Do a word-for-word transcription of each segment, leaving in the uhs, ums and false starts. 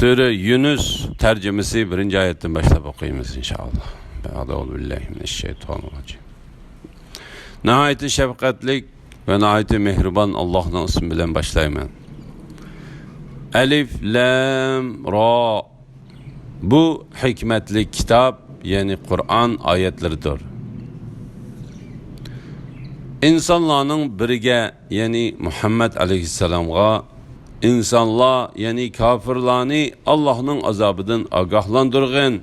سۈرە يۇنۇس تەرجىمىسى بىرىنچى ئايەتتىن باشلاپ ئوقۇيمىز، ئىنشائاللا. أعوذ بالله من الشيطان الرجيم. ناھايىتى شەپقەتلىك ۋە ناھايىتى مېھرىبان ئاللاھنىڭ ئىسمى بىلەن باشلايمەن. ئەلىف لام را. بۇ ھېكمەتلىك كىتاب، يەنى قۇرئان ئايەتلىرىدۇر. ئىنسانلارنىڭ بىرىگە، يەنى مۇھەممەد ئەلەيھىسسالامغا، ئىنسانلار، يەنى كاپىرلارنى ئاللاھنىڭ ئازابىدىن ئاگاھلاندۇرغىن،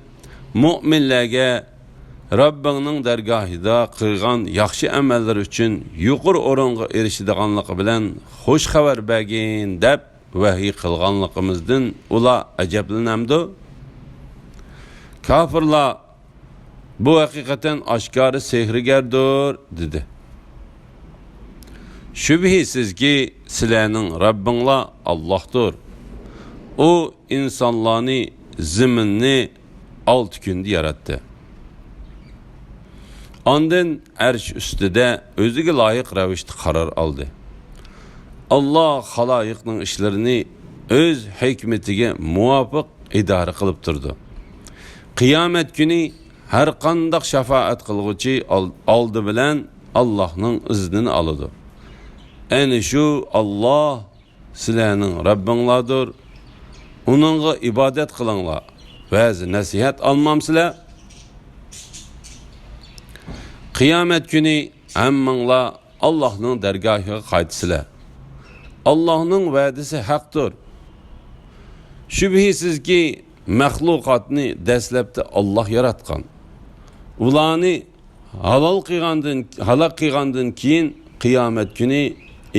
مۇئمىنلەرگە رەببىڭنىڭ دەرگاھىدا قىلغان ياخشى ئەمەللىرى ئۈچۈن يۇقىرى ئورۇنغا ئېرىشىدىغانلىقى بىلەن خۇش خەۋەر بەرگىن، دەپ ۋەھىي قىلغانلىقىمىزدىن ئۇلار ئەجەبلىنەمدۇ؟ كاپىرلار، بۇ ھەقىقەتەن ئاشكارا سېھىرگەردۇر، دېدى. شۈبھىسىزكى، سىلەرنىڭ رەببىڭلار ئاللاھتۇر. ئۇ ئىنسانلارنى، زېمىننى ئالتە كۈندە ياراتتى. ئاندىن ئەرش ئۈستىدە ئۆزىگە لايىق رەۋىشتە قارار ئالدى. ئاللا خالايىقنىڭ ئىشلىرىنى ئۆز ھېكمىتىگە مۇۋاپىق ئىدارە قىلىپ تۇرىدۇ. قىيامەت كۈنى ھەر قانداق شاپائەت قىلغۇچى ئال-، ئالدى بىلەن ئاللاھنىڭ ئىزنىنى ئالىدۇ. ئەنە شۇ ئاللا سىلەرنىڭ رەببىڭلاردۇر. ئۇنىڭغا ئىبادەت قىلىڭلار. ۋەز نەسىھەت ئالمامسىلەر؟ قىيامەت كۈنى ھەممىڭلار ئاللاھنىڭ دەرگاھىغا قايتىسىلەر. ئاللاھنىڭ ۋەدىسى ھەقتۇر. شۈبھىسىزكى، مەخلۇقاتنى دەسلەپتە ئاللاھ ياراتقان. ئۇلارنى ھالال قىلغاندىن، ھالاك قىلغاندىن كېيىن، قىيامەت كۈنى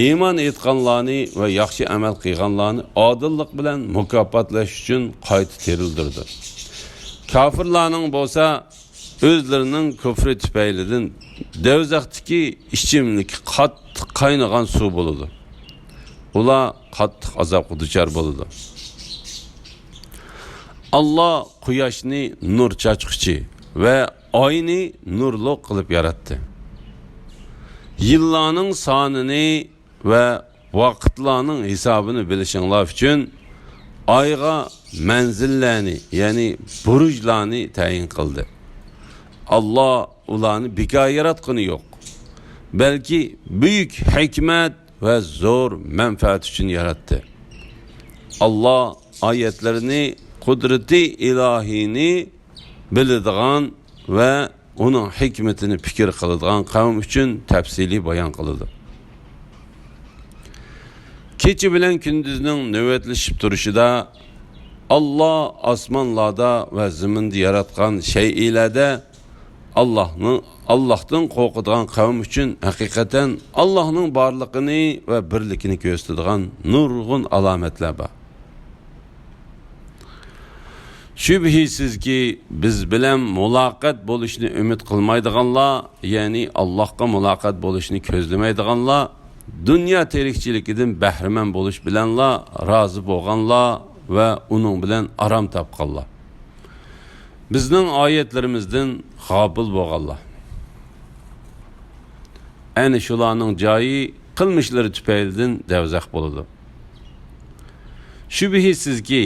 ئىمان ئېيتقانلارنى ۋە ياخشى ئەمەل قىلغانلارنى ئادىللىق بىلەن مۇكاپاتلاش ئۈچۈن قايتا تىرىلدۈرىدۇ. كاپىرلارنىڭ بولسا ئۆزلىرىنىڭ كۇفرى تۈپەيلىدىن دەۋزەختىكى ئىچىملىكى قاتتىق قاينىغان سۇ بولىدۇ. ئۇلار قاتتىق ئازابقا دۇچار بولىدۇ. ئاللا قۇياشنى نۇر چاچقۇچى ۋە ئاينى نۇرلۇق قىلىپ ياراتتى. يىللارنىڭ سانىنى ۋە ۋاقىتلارنىڭ ھېسابىنى بىلىشىڭلار ئۈچۈن ئايغا مەنزىللەرنى، يەنى بۇرۇجلارنى تەيىن قىلدى. ئاللا ئۇلارنى بىكار ياراتقىنى يوق، بەلكى بۈيۈك ھېكمەت ۋە زور مەنپەئەت ئۈچۈن ياراتتى. ئاللا ئايەتلىرىنى، قۇدرىتى ئىلاھىينى بىلىدىغان ۋە ئۇنىڭ ھېكمىتىنى پىكىر قىلىدىغان قەۋم ئۈچۈن تەپسىلىي بايان قىلىدۇ. كېچە بىلەن كۈندۈزنىڭ نۆۋەتلىشىپ تۇرۇشىدا، ئاللا ئاسمانلاردا ۋە زېمىندا ياراتقان شەيئىلەردە ئاللاھنىڭ، ئاللاھتىن قورقىدىغان قەۋم ئۈچۈن ھەقىقەتەن ئاللاھنىڭ بارلىقىنى ۋە بىرلىكىنى كۆرسىتىدىغان نۇرغۇن ئالامەتلەر بار. شۈبھىسىزكى، بىز بىلەن مۇلاقات بولۇشنى ئۈمىد قىلمايدىغانلار، يەنى ئاللاھقا مۇلاقات بولۇشنى كۆزلىمەيدىغانلار، دۇنيا تىرىكچىلىكىدىن بەھرىمەن بولۇش بىلەنلا رازى بولغانلار ۋە ئۇنىڭ بىلەن ئارام تاپقانلار، بىزنىڭ ئايەتلىرىمىزدىن غاپىل بولغانلار، ئەنە شۇلارنىڭ جايى قىلمىشلىرى تۈپەيلىدىن دەۋزەخ بولىدۇ. شۈبھىسىزكى،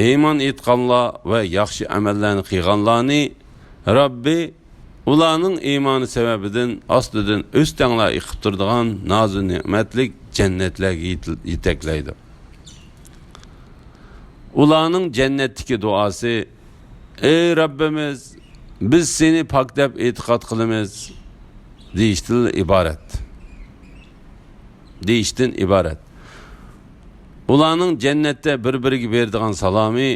ئىمان ئېيتقانلار ۋە ياخشى ئەمەللەرنى قىلغانلارنى رەببى ئۇلارنىڭ ئىمانى سەۋەبىدىن ئاستىدىن ئۆستەڭلار ئېقىپ تۇرىدىغان نازۇ نېمەتلىك جەننەتلەرگە يېتىل-، يېتەكلەيدۇ. ئۇلارنىڭ جەننەتتىكى دۇئاسى، ئەي رەببىمىز، بىز سېنى پاك دەپ ئېتىقاد قىلىمىز، دېيىشتىن ئىبارەت. دېيىشتىن ئىبارەت. ئۇلارنىڭ جەننەتتە بىر-بىرىگە بېرىدىغان سالامى،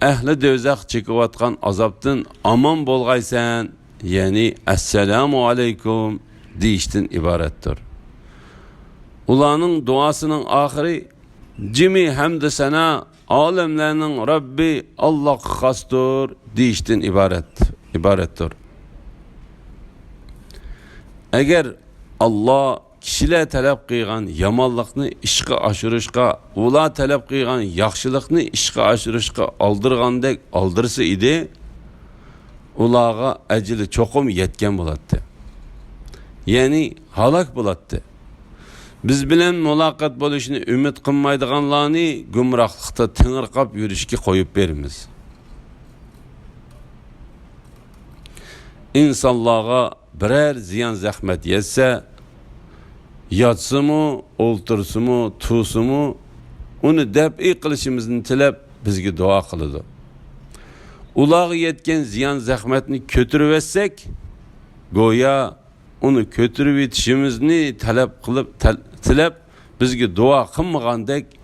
ئەھلى دوزاخ چېكىۋاتقان ئازابتىن ئامان بولغايسەن، يەنى ئەسسالامۇ ئەلەيكۇم دېيىشتىن ئىبارەتتۇر. ئۇلارنىڭ دۇئاسىنىڭ ئاخىرى، جىمى ھەمدۇ سانا ئالەملەرنىڭ رەببى ئاللاغا خاستۇر دېيىشتىن ئىبارەت، ئىبارەتتۇر. ئەگەر ئاللا كىشىلەر تەلەپ قىلغان يامانلىقنى ئىشقا ئاشۇرۇشقا، ئۇلار تەلەپ قىلغان ياخشىلىقنى ئىشقا ئاشۇرۇشقا ئالدىرغاندەك ئالدىرسا ئىدى، ئۇلارغا ئەجىلى چوقۇم يەتكەن بولاتتى. يەنى ھالاك بولاتتى. بىز بىلەن مۇلاقات بولۇشنى ئۈمىد قىلمايدىغانلارنى گۇمراھلىقتا تېڭىرقاپ يۈرۈشكە قويۇپ بېرىمىز. ئىنسانلارغا بىرەر زىيان زەخمەت يەتسە، ياتسىمۇ، ئولتۇرسىمۇ، تۇرسىمۇ، ئۇنى دەپئى قىلىشىمىزنى تىلەپ، بىزگە دۇئا قىلىدۇ. ئۇلارغا يەتكەن زىيان زەخمەتنى كۆتۈرۈۋەتسەك، گويا ئۇنى كۆتۈرۈۋېتىشىمىزنى تەلەپ قىلىپ، تەل-، تىلەپ، بىزگە دۇئا قىلمىغاندەك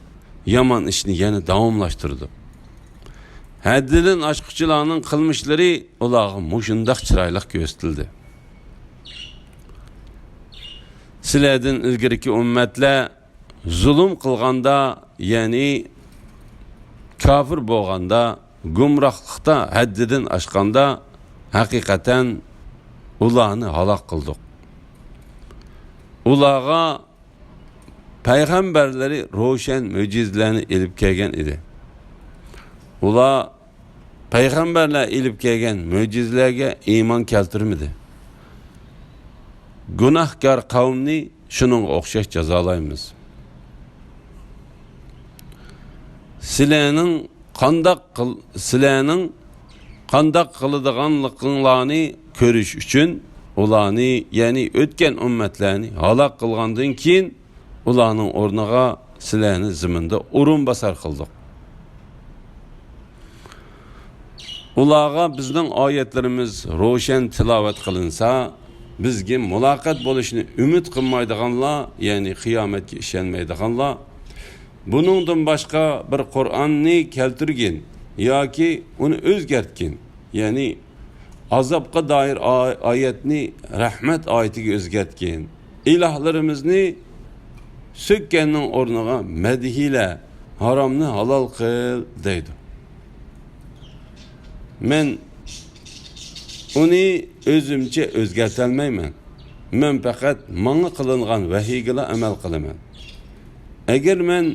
يامان ئىشنى يەنە داۋاملاشتۇرىدۇ. ھەددىدىن ئاشقۇچىلارنىڭ قىلمىشلىرى ئۇلارغا مۇشۇنداق چىرايلىق كۆرسىتىلدى. سىلەردىن ئىلگىرىكى ئۈممەتلەر زۇلۇم قىلغاندا، يەنى كاپىر بولغاندا، گۇمراھلىقتا ھەددىدىن ئاشقاندا، ھەقىقەتەن ئۇلارنى ھالاك قىلدۇق. ئۇلارغا پەيغەمبەرلىرى روشەن مۆجىزىلەرنى ئېلىپ كەلگەن ئىدى. ئۇلار پەيغەمبەرلەر ئېلىپ كەلگەن مۆجىزىلەرگە ئىمان كەلتۈرمىدى. گۇناھكار قەۋمنى شۇنىڭغا ئوخشاش جازالايمىز. سىلەرنىڭ قانداق قىل-، سىلەرنىڭ قانداق قىلىدىغانلىقىڭلارنى كۆرۈش ئۈچۈن ئۇلارنى، يەنى ئۆتكەن ئۈممەتلەرنى ھالاك قىلغاندىن كېيىن، ئۇلارنىڭ ئورنىغا سىلەرنى زېمىندا ئورۇنباسار قىلدۇق. ئۇلارغا بىزنىڭ ئايەتلىرىمىز روشەن تىلاۋەت قىلىنسا، بىزگە مۇلاقات بولۇشنى ئۈمىد قىلمايدىغانلار، يەنى قىيامەتكە ئىشەنمەيدىغانلار، بۇنىڭدىن باشقا بىر قۇرئاننى كەلتۈرگىن ياكى ئۇنى ئۆزگەرتكىن، يەنى ئازابقا دائىر ئا-، ئايەتنى رەھمەت ئايىتىگە ئۆزگەرتكىن. ئىلاھلىرىمىزنى سۆككەننىڭ ئورنىغا مەدھىيلە، ھارامنى ھالال قىل دەيدۇ. مەن ئۇنى ئۆزۈمچە ئۆزگەرتەلمەيمەن. مەن پەقەت ماڭا قىلىنغان ۋەھىيگىلا ئەمەل قىلىمەن. ئەگەر مەن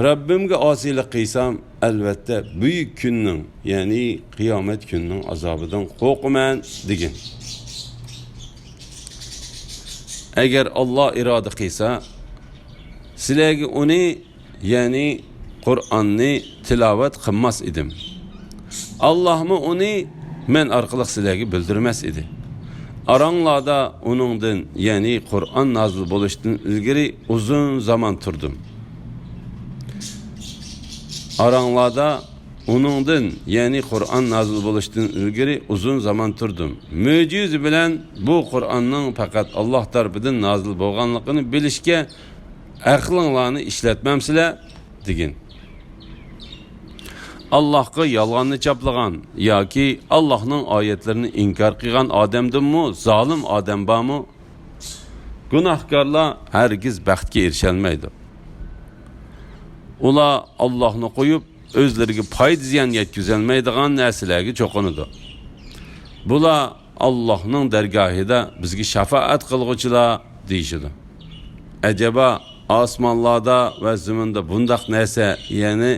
رەببىمگە ئاسىيلىق قىلسام، ئەلۋەتتە بۈيۈك كۈننىڭ، يەنى قىيامەت كۈنىنىڭ ئازابىدىن قورقىمەن، دېگىن. ئەگەر ئاللا ئىرادە قىلسا، سىلەرگە ئۇنى، يەنى قۇرئاننى تىلاۋەت قىلماس ئىدىم. ئاللاھمۇ ئۇنى مەن ئارقىلىق سىلەرگە بىلدۈرمەس ئىدى. ئاراڭلاردا ئۇنىڭدىن، يەنى قۇرئان نازىل بولۇشتىن ئىلگىرى ئۇزۇن زامان تۇردۇم. ئاراڭلاردا ئۇنىڭدىن، يەنى قۇرئان نازىل بولۇشتىن ئىلگىرى ئۇزۇن زامان تۇردۇم. مۆجىزە بىلەن بۇ قۇرئاننىڭ پەقەت ئاللاھ تەرىپىدىن نازىل بولغانلىقىنى بىلىشكە ئەقلىڭلارنى ئىشلەتمەمسىلەر؟ دېگىن. ئاللاھقا يالغاننى چاپلىغان ياكى ئاللاھنىڭ ئايەتلىرىنى ئىنكار قىلغان ئادەمدىنمۇ زالىم ئادەم بارمۇ؟ گۇناھكارلار ھەرگىز بەختكە ئېرىشەلمەيدۇ. ئۇلار ئاللاھنى قويۇپ، ئۆزلىرىگە پايدا-زىيان يەتكۈزەلمەيدىغان نەرسىلەرگە چوقۇنىدۇ. بۇلار ئاللاھنىڭ دەرگاھىدا بىزگە شاپائەت قىلغۇچىلار دېيىشىدۇ. ئەجەبا، ئاسمانلاردا ۋە زېمىندا بۇنداق نەرسە، يەنى،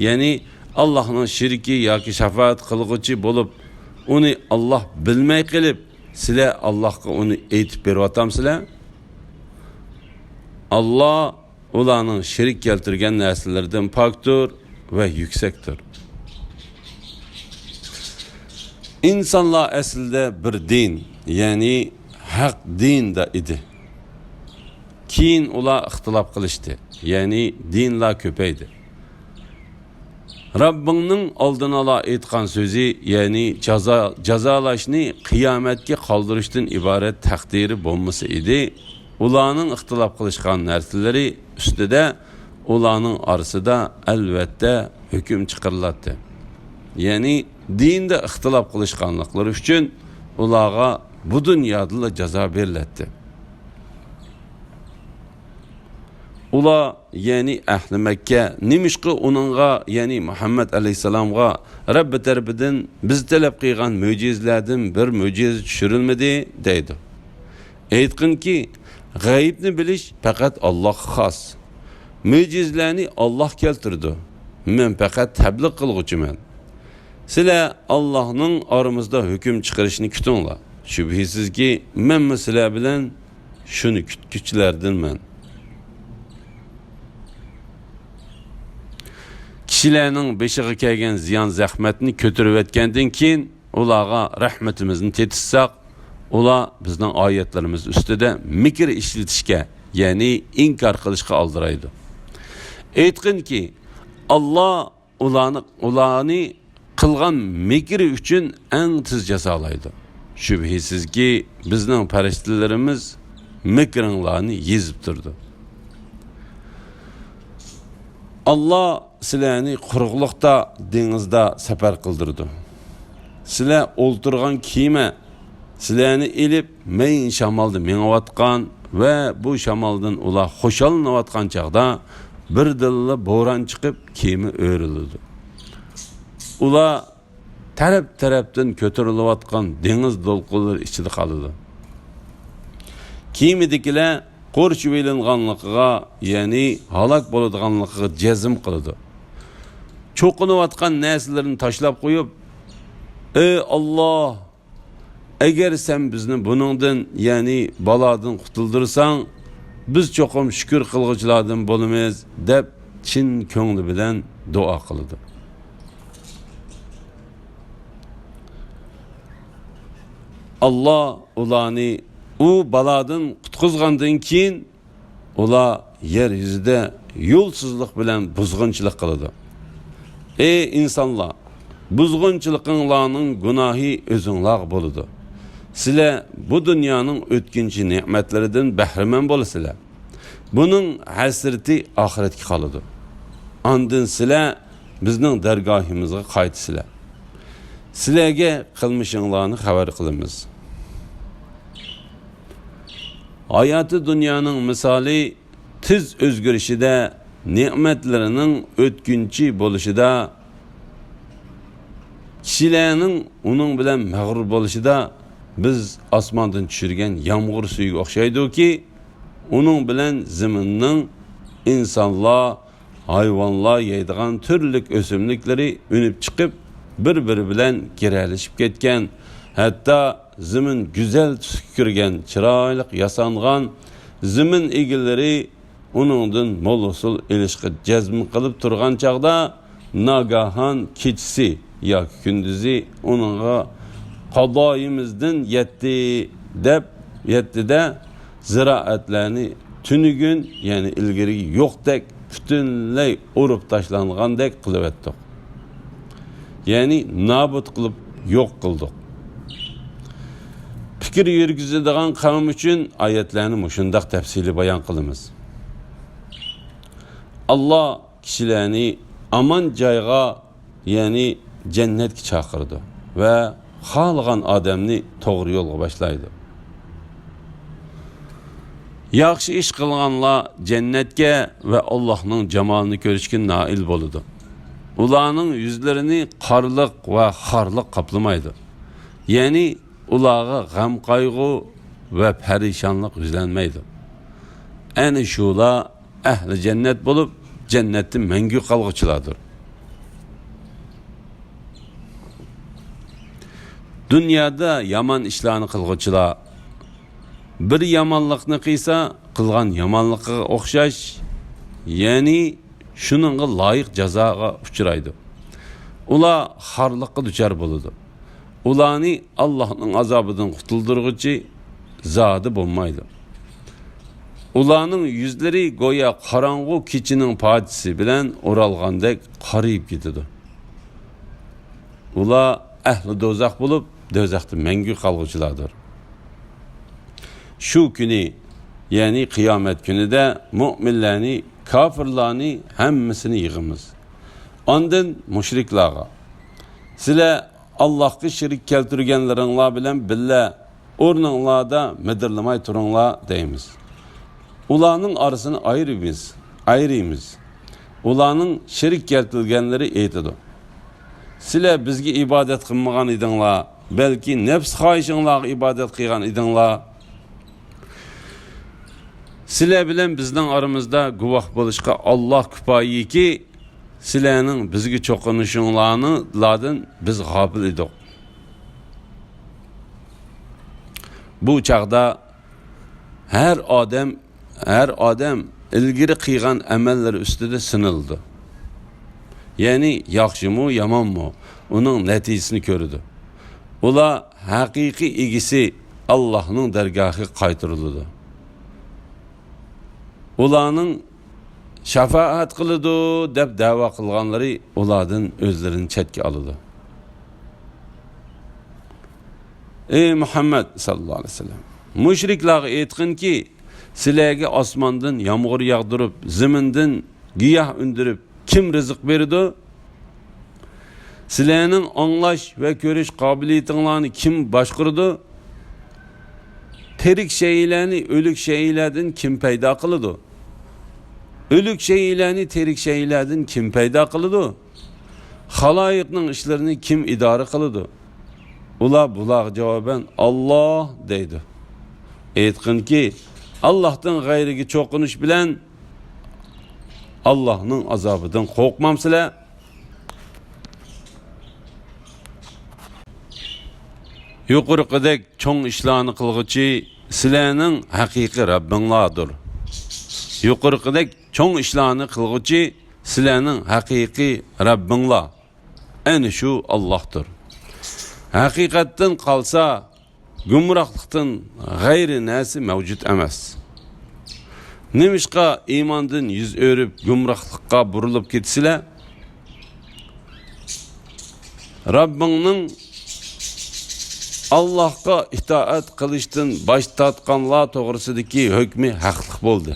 يەنى ئاللاھنىڭ شېرىكى ياكى شاپائەت قىلغۇچى بولۇپ، ئۇنى ئاللاھ بىلمەي قېلىپ، سىلەر ئاللاھقا ئۇنى ئېيتىپ بېرىۋاتامسىلەر؟ ئاللاھ ئۇلارنىڭ شېرىك كەلتۈرگەن نەرسىلىرىدىن پاكتۇر ۋە يۈكسەكتۇر. ئىنسانلار ئەسلىدە بىر دىن، يەنى ھەق دىندا ئىدى. كېيىن ئۇلار ئىختىلاپ قىلىشتى، يەنى دىنلار كۆپەيدى. رەببىڭنىڭ ئالدىنئالا ئېيتقان سۆزى، يەنى جازا-، جازالاشنى قىيامەتكە قالدۇرۇشتىن ئىبارەت تەقدىرى بولمىسا ئىدى، ئۇلارنىڭ ئىختىلاپ قىلىشقان نەرسىلىرى ئۈستىدە ئۇلارنىڭ ئارىسىدا ئەلۋەتتە ھۆكۈم چىقىرىلاتتى. يەنى دىندا ئىختىلاپ قىلىشقانلىقلىرى ئۈچۈن ئۇلارغا بۇ دۇنيادىلا جازا بېرىلەتتى. ئۇلار، يەنى ئەھلى مەككە، نېمىشقا ئۇنىڭغا، يەنى مۇھەممەد ئەلەيھىسسالامغا رەببى تەرىپىدىن بىز تەلەپ قىلغان مۆجىزىلەردىن بىر مۆجىزە چۈشۈرۈلمىدى؟ دەيدۇ. ئېيتقىنكى، غەيىبنى بىلىش پەقەت ئاللاھقا خاس. مۆجىزىلەرنى ئاللاھ كەلتۈرىدۇ. مەن پەقەت تەبلىغ قىلغۇچىمەن. سىلەر ئاللاھنىڭ ئارىمىزدا ھۆكۈم چىقىرىشىنى كۈتۈڭلار. شۈبھىسىزكى، مەنمۇ سىلەر بىلەن شۇنى كۈتكۈچىلەردىنمەن. كىشىلەرنىڭ بېشىغا كەلگەن زىيان-زەخمەتنى كۆتۈرۈۋەتكەندىن كېيىن، ئۇلارغا رەھمىتىمىزنى تېتىتساق، ئۇلار بىزنىڭ ئايەتلىرىمىز ئۈستىدە مىكىر ئىشلىتىشكە، يەنى ئىنكار قىلىشقا ئالدىرايدۇ. ئېيتقىنكى، ئاللا ئۇلارنى، ئۇلارنى قىلغان مىكرى ئۈچۈن ئەڭ تېز جازالايدۇ. شۈبھىسىزكى، بىزنىڭ پەرىشتىلىرىمىز مىكرىڭلارنى يېزىپ تۇرىدۇ. ئاللا سىلەرنى قۇرۇقلۇقتا، دېڭىزدا سەپەر قىلدۇرىدۇ. سىلەر ئولتۇرغان كېمە سىلەرنى ئېلىپ، مەيىن شامالدا مېڭىۋاتقان ۋە بۇ شامالدىن ئۇلار خۇشاللىنىۋاتقان چاغدا، بىردىنلا بوران چىقىپ، كېمە ئۆرۈلىدۇ. ئۇلار تەرەپ-تەرەپتىن كۆتۈرۈلۈۋاتقان دېڭىز دولقۇنلىرى ئىچىدە قالىدۇ. كېمىدىكىلەر قورشىۋېلىنغانلىقىغا، يەنى ھالاك بولىدىغانلىقىغا جەزم قىلىدۇ. چوقۇنۇۋاتقان نەرسىلىرىنى تاشلاپ قويۇپ، «ئەي ئاللا، ئەگەر سەن بىزنى بۇنىڭدىن، يەنى بالادىن قۇتۇلدۇرساڭ، بىز چوقۇم شۈكۈر قىلغۇچىلاردىن بولىمىز» دەپ، چىن كۆڭلى بىلەن دۇئا قىلىدۇ. ئاللا ئۇلارنى ئۇ بالادىن قۇتقۇزغاندىن كېيىن، ئۇلار يەر يۈزىدە يولسىزلىق بىلەن بۇزغۇنچىلىق قىلىدۇ. ئەي ئىنسانلار، بۇزغۇنچىلىقىڭلارنىڭ گۇناھى ئۆزۈڭلارغا بولىدۇ. سىلەر بۇ دۇنيانىڭ ئۆتكۈنچى نېمەتلىرىدىن بەھرىمەن بولىسىلەر. بۇنىڭ ھەسرىتى ئاخىرەتكە قالىدۇ. ئاندىن سىلەر بىزنىڭ دەرگاھىمىزغا قايتىسىلەر. سىلەرگە قىلمىشىڭلارنى خەۋەر قىلىمىز. ھاياتى دۇنيانىڭ مىسالى تېز ئۆزگىرىشىدە، نېمەتلىرىنىڭ ئۆتكۈنچى بولۇشىدا، كىشىلەرنىڭ ئۇنىڭ بىلەن مەغرۇر بولۇشىدا، بىز ئاسماندىن چۈشۈرگەن يامغۇر سۈيىگە ئوخشايدۇكى، ئۇنىڭ بىلەن زېمىننىڭ، ئىنسانلار، ھايۋانلار يەيدىغان تۈرلۈك ئۆسۈملۈكلىرى ئۈنۈپ چىقىپ، بىر-بىرى بىلەن گىرەلىشىپ كەتكەن، ھەتتا زېمىن گۈزەل تۈسكە كىرگەن، چىرايلىق ياسانغان، زېمىن ئىگىلىرى ئۇنىڭدىن مول ھوسۇل ئېلىشقا جەزم قىلىپ تۇرغان چاغدا، ناگاھان كېچىسى ياكى كۈندۈزى ئۇنىڭغا «قادايىمىزدىن يەتتى» دەپ، يەتتىدە زىرائەتلەرنى تۈنۈگۈن، يەنى ئىلگىرى يوقتەك، پۈتۈنلەي ئۇرۇپ تاشلانغاندەك قىلىۋەتتۇق. يەنى نابۇت قىلىپ يوق قىلدۇق. پىكىر يۈرگۈزىدىغان قەۋم ئۈچۈن ئايەتلەرنى مۇشۇنداق تەپسىلىي بايان قىلىمىز. ئاللا كىشىلەرنى ئامان جايغا، يەنى جەننەتكە چاقىرىدۇ ۋە خالىغان ئادەمنى توغرا يولغا باشلايدۇ. ياخشى ئىش قىلغانلار جەننەتكە ۋە ئاللاھنىڭ جامالىنى كۆرۈشكە نائىل بولىدۇ. ئۇلارنىڭ يۈزلىرىنى قارلىق ۋە خارلىق قاپلىمايدۇ. يەنى ئۇلارغا غەم-قايغۇ ۋە پەرىشانلىق يۈزلەنمەيدۇ. ئەنە شۇلار ئەھلى جەننەت بولۇپ، جەننەتتە مەڭگۈ قالغۇچىلاردۇر. دۇنيادا يامان ئىشلارنى قىلغۇچىلار بىر يامانلىقنى قىلسا، قىلغان يامانلىقىغا ئوخشاش، يەنى شۇنىڭغا لايىق جازاغا ئۇچرايدۇ. ئۇلار خارلىققا دۇچار بولىدۇ. ئۇلارنى ئاللاھنىڭ ئازابىدىن قۇتۇلدۇرغۇچى زادى بولمايدۇ. ئۇلارنىڭ يۈزلىرى گويا قاراڭغۇ كېچىنىڭ پارچىسى بىلەن ئورالغاندەك قارىيىپ كېتىدۇ. ئۇلار ئەھلى دوزاخ بولۇپ، دوزاختا مەڭگۈ قالغۇچىلاردۇر. شۇ كۈنى، يەنى قىيامەت كۈنىدە مۆمىنلەرنى، كاپىرلارنى ھەممىسىنى يىغىمىز. ئاندىن مۇشرىكلارغا، سىلەر ئاللاھقا شېرىك كەلتۈرگەنلىرىڭلار بىلەن بىللە ئورنۇڭلاردا مىدىرلىماي تۇرۇڭلار دەيمىز. ئۇلارنىڭ ئارىسىنى ئايرىمىز، ئايرىمىز. ئۇلارنىڭ شېرىك كەلتۈرگەنلىرى ئېيتىدۇ، سىلەر بىزگە ئىبادەت قىلمىغان ئىدىڭلار، بەلكى نەپس خاھىشىڭلارغا ئىبادەت قىلغان ئىدىڭلار. سىلەر بىلەن بىزنىڭ ئارىمىزدا گۇۋاھ بولۇشقا ئاللاھ كۇپايىكى، سىلەرنىڭ بىزگە چوقۇنۇشۇڭلاردىن بىز غاپىل ئىدۇق. بۇ چاغدا ھەر ئادەم، ھەر ئادەم ئىلگىرى قىلغان ئەمەللىرى ئۈستىدە سىنىلىدۇ. يەنى ياخشىمۇ، يامانمۇ، ئۇنىڭ نەتىجىسىنى كۆرىدۇ. ئۇلار ھەقىقىي ئىگىسى ئاللاھنىڭ دەرگاھىغا قايتۇرۇلىدۇ. ئۇلارنىڭ شاپائەت قىلىدۇ دەپ دەۋا قىلغانلىرى ئۇلاردىن ئۆزلىرىنى چەتكە ئالىدۇ. ئەي مۇھەممەد ساللاللاھۇ ئەلەيھى ۋەسەللەم، مۇشرىكلارغا ئېيتقىنكى، سىلەرگە ئاسماندىن يامغۇر ياغدۇرۇپ، زېمىندىن گىياھ ئۈندۈرۈپ كىم رىزىق بېرىدۇ؟ سىلەرنىڭ ئاڭلاش ۋە كۆرۈش قابىلىيىتىڭلارنى كىم باشقۇرىدۇ؟ تىرىك شەيئىلەرنى ئۆلۈك شەيئىلەردىن كىم پەيدا قىلىدۇ؟ ئۆلۈك شەيئىلەرنى تىرىك شەيئىلەردىن كىم پەيدا قىلىدۇ؟ خالايىقنىڭ ئىشلىرىنى كىم ئىدارە قىلىدۇ؟ ئۇلار بۇلارغا جاۋابەن، «ئاللاھ» دەيدۇ. ئېيتقىنكى، ئاللاھتىن غەيرىگە چوقۇنۇش بىلەن ئاللاھنىڭ ئازابىدىن قورقمامسىلەر؟ يۇقىرىقىدەك چوڭ ئىشلارنى قىلغۇچى سىلەرنىڭ ھەقىقىي رەببىڭلاردۇر. يۇقىرىقىدەك چوڭ ئىشلارنى قىلغۇچى سىلەرنىڭ ھەقىقىي رەببىڭلار، ئەنە شۇ ئاللاھتۇر. ھەقىقەتتىن قالسا، گۇمراھلىقتىن غەيرىي نەرسە مەۋجۇت ئەمەس. نېمىشقا ئىماندىن يۈز ئۆرۈپ، گۇمراھلىققا بۇرۇلۇپ كېتىسىلەر؟ رەببىڭنىڭ ئاللاھقا ئىتائەت قىلىشتىن باش تارتقانلار توغرىسىدىكى ھۆكمى ھەقلىق بولدى.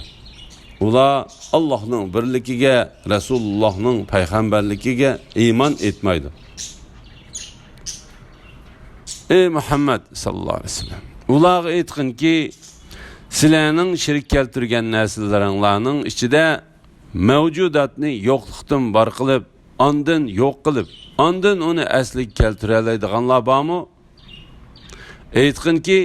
ئۇلار ئاللاھنىڭ بىرلىكىگە، رەسۇلۇللاھنىڭ پەيغەمبەرلىكىگە ئىمان ئېيتمايدۇ. ئەي مۇھەممەد ساللاللاھۇ ئەلەيھى ۋەسەللەم، ئۇلارغا ئېيتقىنكى، سىلەرنىڭ شېرىك كەلتۈرگەن نەرسىلىرىڭلارنىڭ ئىچىدە مەۋجۇداتنى يوقلۇقتىن بار قىلىپ، ئاندىن يوق قىلىپ، ئاندىن ئۇنى ئەسلىگە كەلتۈرەلەيدىغانلار بارمۇ؟ ئېيتقىنكى،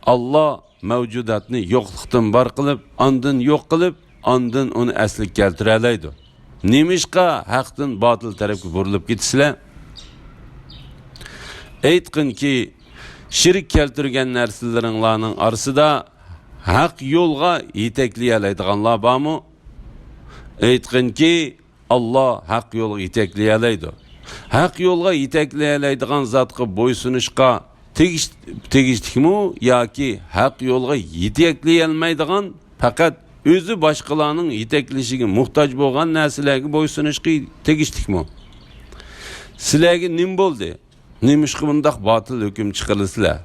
ئاللا مەۋجۇداتنى يوقلۇقتىن بار قىلىپ، ئاندىن يوق قىلىپ، ئاندىن ئۇنى ئەسلىگە كەلتۈرەلەيدۇ. نېمىشقا ھەقتىن باتىل تەرەپكە بۇرۇلۇپ كېتىسىلەر؟ ئېيتقىنكى، شېرىك كەلتۈرگەن نەرسىلىرىڭلارنىڭ ئارىسىدا ھەق يولغا يېتەكلىيەلەيدىغانلار بارمۇ؟ ئېيتقىنكى، ئاللا ھەق يولغا يېتەكلىيەلەيدۇ. ھەق يولغا يېتەكلىيەلەيدىغان زاتقا بويسۇنۇشقا تېگىش-، تېگىشلىكمۇ ياكى ھەق يولغا يېتەكلىيەلمەيدىغان، پەقەت ئۆزى باشقىلارنىڭ يېتەكلىشىگە موھتاج بولغان نەرسىلەرگە بويسۇنۇشقا تېگىشلىكمۇ؟ سىلەرگە نېمە بولدى؟ نېمىشقا بۇنداق باتىل ھۆكۈم چىقىرىسىلەر؟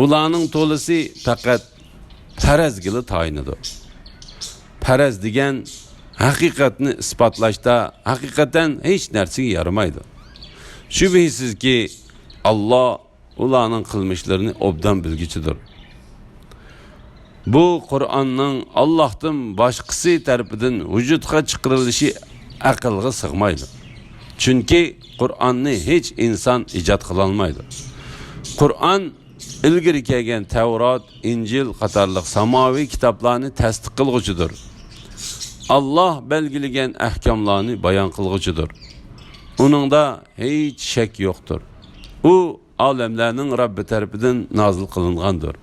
ئۇلارنىڭ تولىسى پەقەت پەرەزگىلا تايىنىدۇ. پەرەز دېگەن ھەقىقەتنى ئىسپاتلاشتا ھەقىقەتەن ھېچ نەرسىگە يارىمايدۇ. شۈبھىسىزكى، ئاللا ئۇلارنىڭ قىلمىشلىرىنى ئوبدان بىلگۈچىدۇر. بۇ قۇرئاننىڭ ئاللاھتىن باشقىسى تەرىپىدىن ۋۇجۇدقا چىقىرىلىشى ئەقىلگە سىغمايدۇ. چۈنكى قۇرئاننى ھېچ ئىنسان ئىجاد قىلالمايدۇ. قۇرئان ئىلگىرى كەلگەن تەۋرات، ئىنجىل قاتارلىق ساماۋىي كىتابلارنى تەستىق قىلغۇچىدۇر. ئاللاھ بەلگىلىگەن ئەھكاملارنى بايان قىلغۇچىدۇر. ئۇنىڭدا ھېچ شەك يوقتۇر. ئۇ ئالەملەرنىڭ رەببى تەرىپىدىن نازىل قىلىنغاندۇر.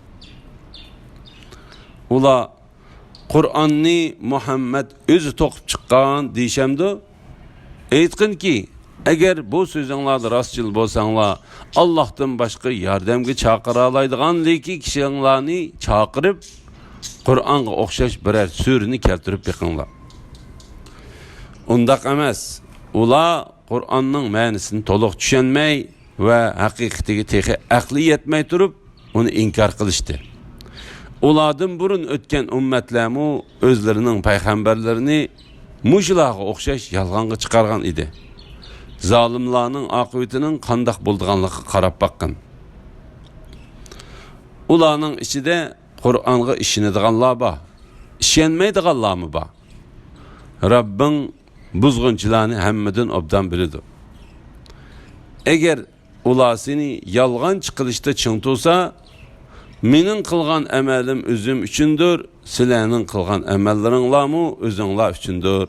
ئۇلار، «قۇرئاننى مۇھەممەد ئۆزى توقۇپ چىققان» دېيىشەمدۇ؟ ئېيتقىنكى، ئەگەر بۇ سۆزۈڭلاردا راستچىل بولساڭلار، ئاللاھتىن باشقا ياردەمگە چاقىرالايدىغان لېكى كىشىڭلارنى چاقىرىپ، قۇرئانغا ئوخشاش بىرەر سۈرىنى كەلتۈرۈپ بېقىڭلار. ئۇنداق ئەمەس. ئۇلار قۇرئاننىڭ مەنىسىنى تولۇق چۈشەنمەي، ۋە ھەقىقىتىگە تېخى ئەقلى يەتمەي تۇرۇپ، ئۇنى ئىنكار قىلىشتى. ئۇلاردىن بۇرۇن ئۆتكەن ئۈممەتلەرمۇ ئۆزلىرىنىڭ پەيغەمبەرلىرىنى مۇشۇلارغا ئوخشاش يالغانغا چىقارغان ئىدى. زالىملارنىڭ ئاقىۋىتىنىڭ قانداق بولىدىغانلىقىغا قاراپ باققىن. ئۇلارنىڭ ئىچىدە قۇرئانغا ئىشىنىدىغانلار بار، ئىشەنمەيدىغانلارمۇ بار. رەببىڭ بۇزغۇنچىلارنى ھەممىدىن ئوبدان بىلىدۇ. ئەگەر ئۇلار سېنى يالغانچى قىلىشتا چىڭ تۇرسا، مېنىڭ قىلغان ئەمەلىم ئۆزۈم ئۈچۈندۇر، سىلەرنىڭ قىلغان ئەمەللىرىڭلارمۇ ئۆزۈڭلار ئۈچۈندۇر.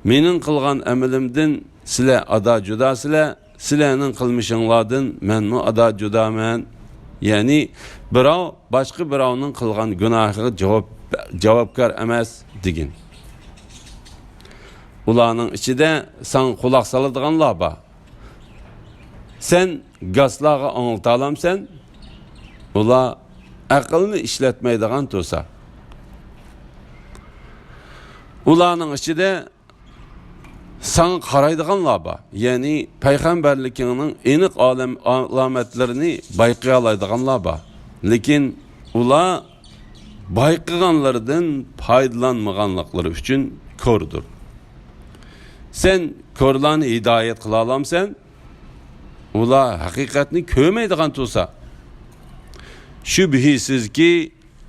مېنىڭ قىلغان ئەمىلىمدىن سىلەر ئادا جۇداسىلەر، سىلەرنىڭ قىلمىشىڭلاردىن مەنمۇ ئادا جۇدامەن. يەنى بىراۋ باشقا بىراۋنىڭ قىلغان گۇناھىغا جاۋاب، جاۋابكار ئەمەس دېگىن. ئۇلارنىڭ ئىچىدە ساڭا قۇلاق سالىدىغانلار بار. سەن گاسلارغا ئاڭلىتالامسەن؟ ئۇلار ئەقىلنى ئىشلەتمەيدىغان تۇرسا. ئۇلارنىڭ ئىچىدە ساڭا قارايدىغانلار بار، يەنى پەيغەمبەرلىكىڭنىڭ ئېنىق ئالەم-، ئالامەتلىرىنى بايقىيالايدىغانلار بار. لېكىن ئۇلار بايقىغانلىرىدىن پايدىلانمىغانلىقلىرى ئۈچۈن كوردۇر. سەن كورلارنى ھىدايەت قىلالامسەن؟ ئۇلار ھەقىقەتنى كۆرمەيدىغان تۇرسا. شۈبھىسىزكى،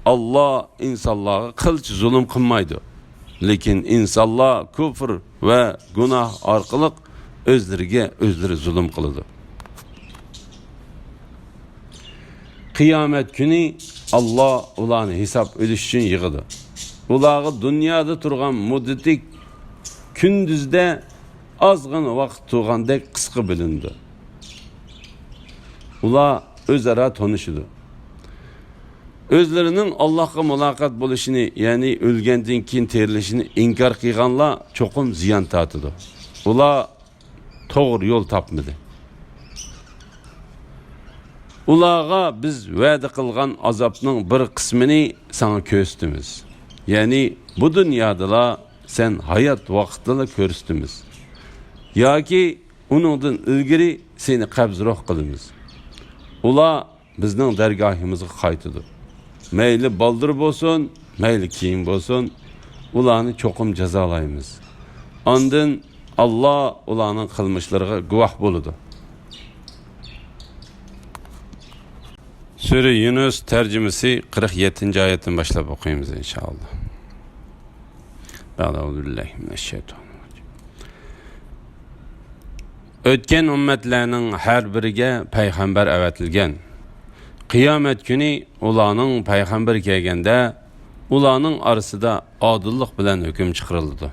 ئاللا ئىنسانلارغا قىلچە زۇلۇم قىلمايدۇ. لېكىن ئىنسانلار كۇفر ۋە گۇناھ ئارقىلىق ئۆزلىرىگە ئۆزلىرى زۇلۇم قىلىدۇ. قىيامەت كۈنى ئاللا ئۇلارنى ھېساب ئېلىش ئۈچۈن يىغىدۇ. ئۇلارغا دۇنيادا تۇرغان مۇددىتى كۈندۈزدە ئازغىنا ۋاقىت تۇرغاندەك قىسقا بىلىنىدۇ. ئۇلار ئۆزئارا تونۇشىدۇ. ئۆزلىرىنىڭ ئاللاھقا مۇلاقات بولۇشىنى، يەنى ئۆلگەندىن كېيىن تىرىلىشىنى ئىنكار قىلغانلار چوقۇم زىيان تارتىدۇ. ئۇلار توغرا يول تاپمىدى. ئۇلارغا بىز ۋەدە قىلغان ئازابنىڭ بىر قىسمىنى ساڭا كۆرسىتىمىز. يەنى بۇ دۇنيادىلا سەن ھايات ۋاقتىدىلا كۆرسىتىمىز. ياكى ئۇنىڭدىن ئىلگىرى سېنى قەبزى روھ قىلىمىز. ئۇلار بىزنىڭ دەرگاھىمىزغا قايتىدۇ. مەيلى بالدۇر بولسۇن، مەيلى كېيىن بولسۇن، ئۇلارنى چوقۇم جازالايمىز. ئاندىن ئاللا ئۇلارنىڭ قىلمىشلىرىغا گۇۋاھ بولىدۇ. سۈرە يۇنۇس تەرجىمىسى، قىرىق يەتتىنچى ئايەتتىن باشلاپ ئوقۇيمىز، ئىنشائاللا. ئۆتكەن ئۈممەتلەرنىڭ ھەر بىرىگە پەيغەمبەر ئەۋەتىلگەن. قىيامەت كۈنى ئۇلارنىڭ پەيغەمبىرى كەلگەندە، ئۇلارنىڭ ئارىسىدا ئادىللىق بىلەن ھۆكۈم چىقىرىلىدۇ.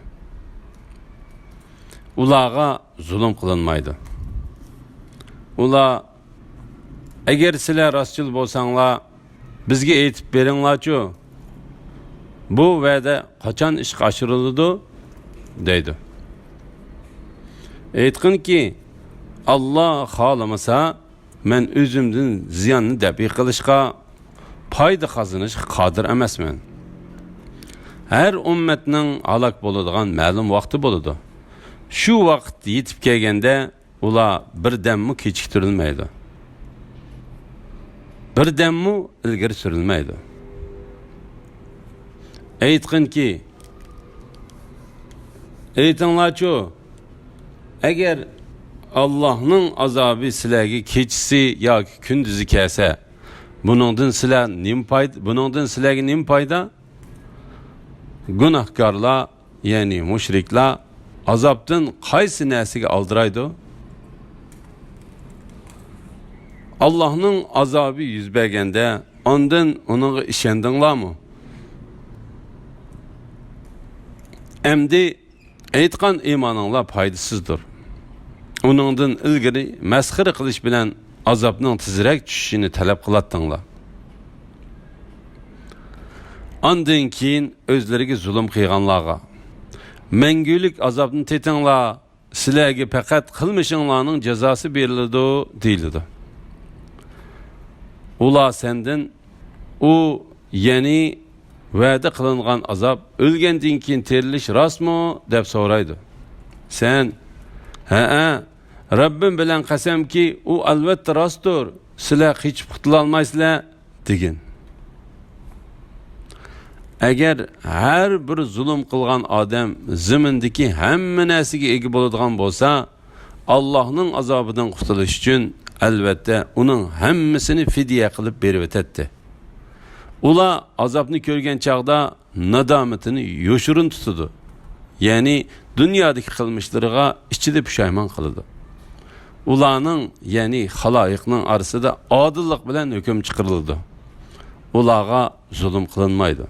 ئۇلارغا زۇلۇم قىلىنمايدۇ. ئۇلار، ئەگەر سىلەر راستچىل بولساڭلار، بىزگە ئېيتىپ بېرىڭلارچۇ، بۇ ۋەدە قاچان ئىشقا ئاشۇرۇلىدۇ؟ دەيدۇ. ئېيتقىنكى، ئاللا خالىمىسا، مەن ئۆزۈمدىن زىياننى دەپئى قىلىشقا، پايدا قازىنىشقا قادىر ئەمەسمەن. ھەر ئۈممەتنىڭ ھالاك بولىدىغان مەلۇم ۋاقتى بولىدۇ. شۇ ۋاقىت يېتىپ كەلگەندە، ئۇلار بىردەممۇ كېچىكتۈرۈلمەيدۇ. بىردەممۇ ئىلگىرى سۈرۈلمەيدۇ. ئېيتقىنكى، ئېيتىڭلارچۇ، ئەگەر ئاللاھنىڭ ئازابى سىلەرگە كېچىسى ياكى كۈندۈزى كەلسە، بۇنىڭدىن سىلەر نېمە پايدا، بۇنىڭدىن سىلەرگە نېمە پايدا؟ گۇناھكارلار، يەنى مۇشرىكلار ئازابتىن قايسى نەرسىگە ئالدىرايدۇ؟ ئاللاھنىڭ ئازابى يۈز بەرگەندە، ئاندىن ئۇنىڭغا ئىشەندىڭلارمۇ؟ ئەمدى ئېيتقان ئىمانىڭلار پايدىسىزدۇر. ئۇنىڭدىن ئىلگىرى مەسخىرە قىلىش بىلەن ئازابنىڭ تېزرەك چۈشۈشىنى تەلەپ قىلاتتىڭلار. ئاندىن كېيىن ئۆزلىرىگە زۇلۇم قىلغانلارغا، مەڭگۈلۈك ئازابنى تېتىڭلار، سىلەرگە پەقەت قىلمىشىڭلارنىڭ جازاسى بېرىلىدۇ، دېيىلىدۇ. ئۇلار سەندىن، ئۇ، يەنى ۋەدە قىلىنغان ئازاب، ئۆلگەندىن كېيىن تىرىلىش راستمۇ؟ دەپ سورايدۇ. سەن، ھەئە، رەببىم بىلەن قەسەمكى، ئۇ ئەلۋەتتە راستتۇر، سىلەر قېچىپ قۇتۇلالمايسىلەر، دېگىن. ئەگەر ھەر بىر زۇلۇم قىلغان ئادەم زېمىندىكى ھەممە نەرسىگە ئىگە بولىدىغان بولسا، ئاللاھنىڭ ئازابىدىن قۇتۇلۇش ئۈچۈن، ئەلۋەتتە، ئۇنىڭ ھەممىسىنى فىدىيە قىلىپ بېرىۋېتەتتى. ئۇلار ئازابنى كۆرگەن چاغدا نادامىتىنى يوشۇرۇن تۇتىدۇ. يەنى دۇنيادىكى قىلمىشلىرىغا ئىچىدە پۇشايمان قىلىدۇ. ئۇلارنىڭ، يەنى خالايىقنىڭ ئارىسىدا ئادىللىق بىلەن ھۆكۈم چىقىرىلىدۇ. ئۇلارغا زۇلۇم قىلىنمايدۇ.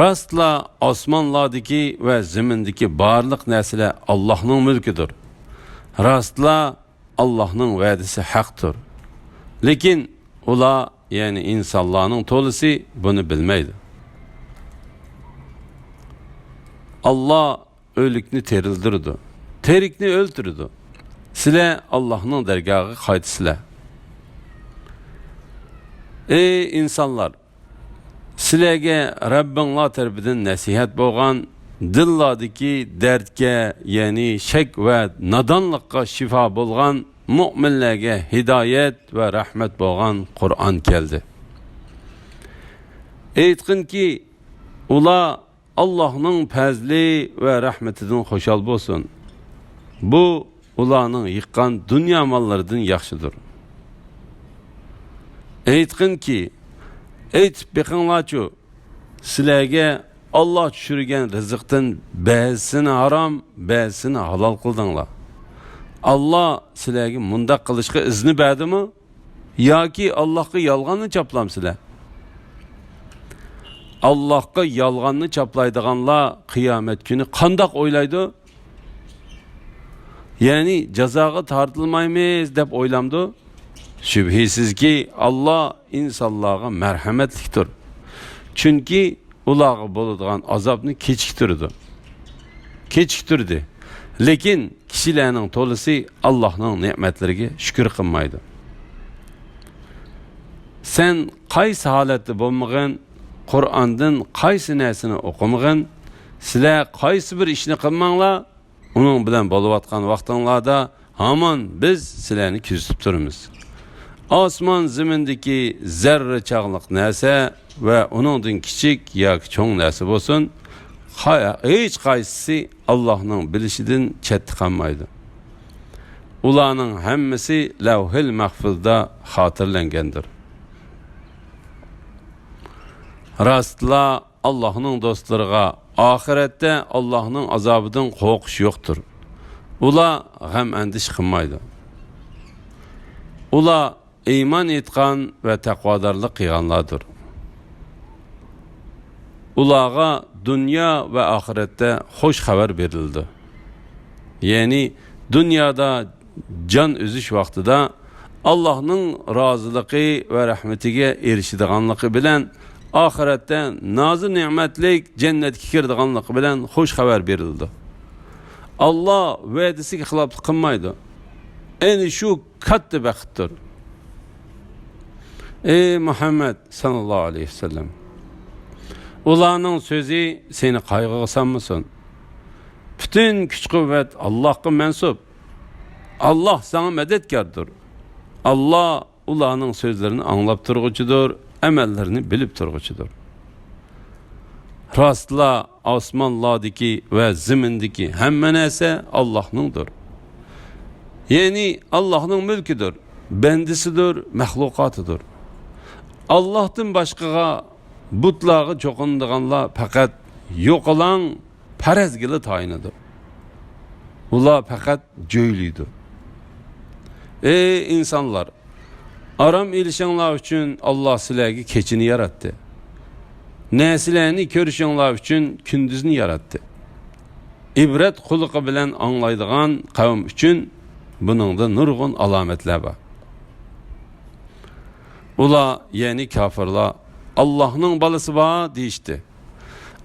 راستلا ئاسمانلاردىكى ۋە زېمىندىكى بارلىق نەرسىلەر ئاللاھنىڭ مۈلكىدۇر. راستلا ئاللاھنىڭ ۋەدىسى ھەقتۇر. لېكىن ئۇلار، يەنى ئىنسانلارنىڭ تولىسى بۇنى بىلمەيدۇ. ئاللا ئۆلۈكنى تىرىلدۈرىدۇ، تىرىكنى ئۆلتۈرىدۇ. سىلەر ئاللانىڭ دەرگاھىغا قايتىسىلەر. ئەي ئىنسانلار! سىلەرگە رەببىڭلار تەرىپىدىن نەسىھەت بولغان، دىللاردىكى دەردكە، يەنى شەك ۋە نادانلىققا شىپا بولغان، مۆمىنلەرگە ھىدايەت ۋە رەھمەت بولغان قۇرئان كەلدى. ئېيتقىنكى، ئۇلار ئاللاھنىڭ پەزلى ۋە رەھمىتىدىن خۇشال بولسۇن. بۇ ئۇلارنىڭ يىغقان دۇنيا ماللىرىدىن ياخشىدۇر. ئېيتقىنكى، ئېيتىپ بېقىڭلارچۇ، سىلەرگە ئاللا چۈشۈرگەن رىزىقتىن بەزىسىنى ھارام، بەزىسىنى ھالال قىلدىڭلار. ئاللا سىلەرگە مۇنداق قىلىشقا ئىزنى بەردىمۇ؟ ياكى ئاللاھقا يالغاننى چاپلامسىلەر؟ ئاللاھقا يالغاننى چاپلايدىغانلار قىيامەت كۈنى قانداق ئويلايدۇ؟ يەنى جازاغا تارتىلمايمىز دەپ ئويلامدۇ؟ شۈبھىسىزكى، ئاللا ئىنسانلارغا مەرھەمەتلىكتۇر. چۈنكى ئۇلارغا بولىدىغان ئازابنى كېچىكتۈرىدۇ. كېچىكتۈردى. لېكىن كىشىلەرنىڭ تولىسى ئاللاھنىڭ نېمەتلىرىگە شۈكۈر قىلمايدۇ. سەن قايسى ھالەتتە بولمىغىن، قۇرئاندىن قايسى نەرسىنى ئوقۇمىغىن، سىلەر قايسى بىر ئىشنى قىلماڭلار، ئۇنىڭ بىلەن بولۇۋاتقان ۋاقتىڭلاردا ھامان بىز سىلەرنى كۆزىتىپ تۇرىمىز. ئاسمان زېمىندىكى زەررە چاغلىق نەرسە ۋە ئۇنىڭدىن كىچىك ياكى چوڭ نەرسە بولسۇن، قاي-، ھېچ قايسىسى ئاللاھنىڭ بىلىشىدىن چەتتە قالمايدۇ. ئۇلارنىڭ ھەممىسى لەۋھىل مەھفۇزدا خاتىرىلەنگەندۇر. راستلا ئاللاھنىڭ دوستلىرىغا ئاخىرەتتە ئاللاھنىڭ ئازابىدىن قورقۇش يوقتۇر. ئۇلار غەم-ئەندىشە قىلمايدۇ. ئۇلار ئىمان ئېيتقان ۋە تەقۋادارلىق قىلغانلاردۇر. ئۇلارغا دۇنيا ۋە ئاخىرەتتە خۇش خەۋەر بېرىلىدۇ. يەنى دۇنيادا جان ئۈزۈش ۋاقتىدا ئاللاھنىڭ رازىلىقى ۋە رەھمىتىگە ئېرىشىدىغانلىقى بىلەن، ئاخىرەتتە نازۇ نېمەتلىك جەننەتكە كىرىدىغانلىقى بىلەن خۇش خەۋەر بېرىلىدۇ. ئاللا ۋەدىسىگە خىلاپلىق قىلمايدۇ. ئەنە شۇ كاتتا بەختتۇر. ئەي مۇھەممەد ساللاللاھۇ ئەلەيھى ۋەسەللەم، ئۇلارنىڭ سۆزى سېنى قايغىغا سالمىسۇن. پۈتۈن كۈچ-قۇۋۋەت ئاللاھقا مەنسۇپ. ئاللاھ ساڭا مەدەتكاردۇر. ئاللاھ ئۇلارنىڭ سۆزلىرىنى ئاڭلاپ تۇرغۇچىدۇر، ئەمەللىرىنى بىلىپ تۇرغۇچىدۇر. راستلا ئاسمانلاردىكى ۋە زېمىندىكى ھەممە نەرسە ئاللاھنىڭدۇر. يەنى ئاللاھنىڭ مۈلكىدۇر، بەندىسىدۇر، مەخلۇقاتىدۇر. ئاللاھتىن باشقىغا، بۇتلارغا چوقۇنىدىغانلار پەقەت يوقىلاڭ پەرەزگىلا تايىنىدۇ. ئۇلار پەقەت جۆيلۈيدۇ. ئەي ئىنسانلار! ئارام ئېلىشىڭلار ئۈچۈن ئاللاھ سىلەرگە كېچىنى ياراتتى. نەرسىلەرنى كۆرۈشۈڭلار ئۈچۈن كۈندۈزنى ياراتتى. ئىبرەت قۇلىقى بىلەن ئاڭلايدىغان قەۋم ئۈچۈن بۇنىڭدا نۇرغۇن ئالامەتلەر بار. ئۇلار، يەنى كاپىرلار، ئاللاھنىڭ بالىسى بار دېيىشتى.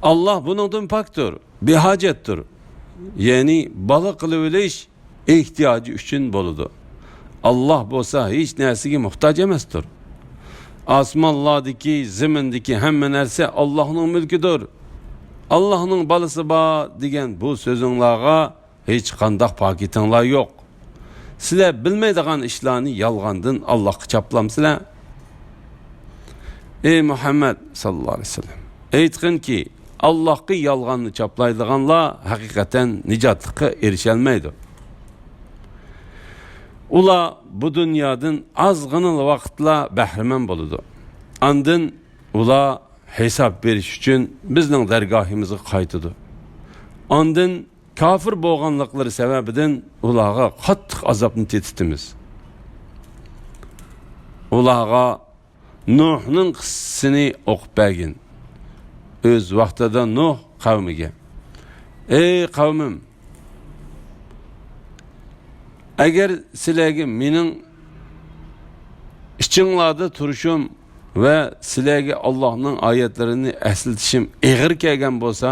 ئاللاھ بۇنىڭدىن پاكتۇر، بىھاجەتتۇر. يەنى بالا قىلىۋېلىش ئېھتىياجى ئۈچۈن بولىدۇ. ئاللاھ بولسا ھېچ نەرسىگە موھتاج ئەمەستۇر. ئاسمانلاردىكى، زېمىندىكى ھەممە نەرسە ئاللاھنىڭ مۈلكىدۇر. ئاللاھنىڭ بالىسى بار دېگەن بۇ سۆزۈڭلارغا ھېچقانداق پاكىتىڭلار يوق. سىلەر بىلمەيدىغان ئىشلارنى يالغاندىن ئاللاھقا چاپلامسىلەر؟ ئەي مۇھەممەد ساللاللاھۇ ئەلەيھى ۋەسەللەم، ئېيتقىنكى، ئاللاھقا يالغاننى چاپلايدىغانلار ھەقىقەتەن نىجاتلىققا ئېرىشەلمەيدۇ. ئۇلار بۇ دۇنيادىن ئازغىنىلا ۋاقىتلا بەھرىمەن بولىدۇ. ئاندىن ئۇلار ھېساب بېرىش ئۈچۈن بىزنىڭ دەرگاھىمىزغا قايتىدۇ. ئاندىن كاپىر بولغانلىقلىرى سەۋەبىدىن ئۇلارغا قاتتىق ئازابنى تېتىتىمىز. ئۇلارغا نۇھنىڭ قىسسىسىنى ئوقۇپ بەرگىن. ئۆز ۋاقتىدا نۇھ قەۋمىگە، ئەي قەۋمىم! ئەگەر سىلەرگە مېنىڭ ئىچىڭلاردا تۇرۇشۇم ۋە سىلەرگە ئاللاھنىڭ ئايەتلىرىنى ئەسلىتىشىم ئېغىر كەلگەن بولسا،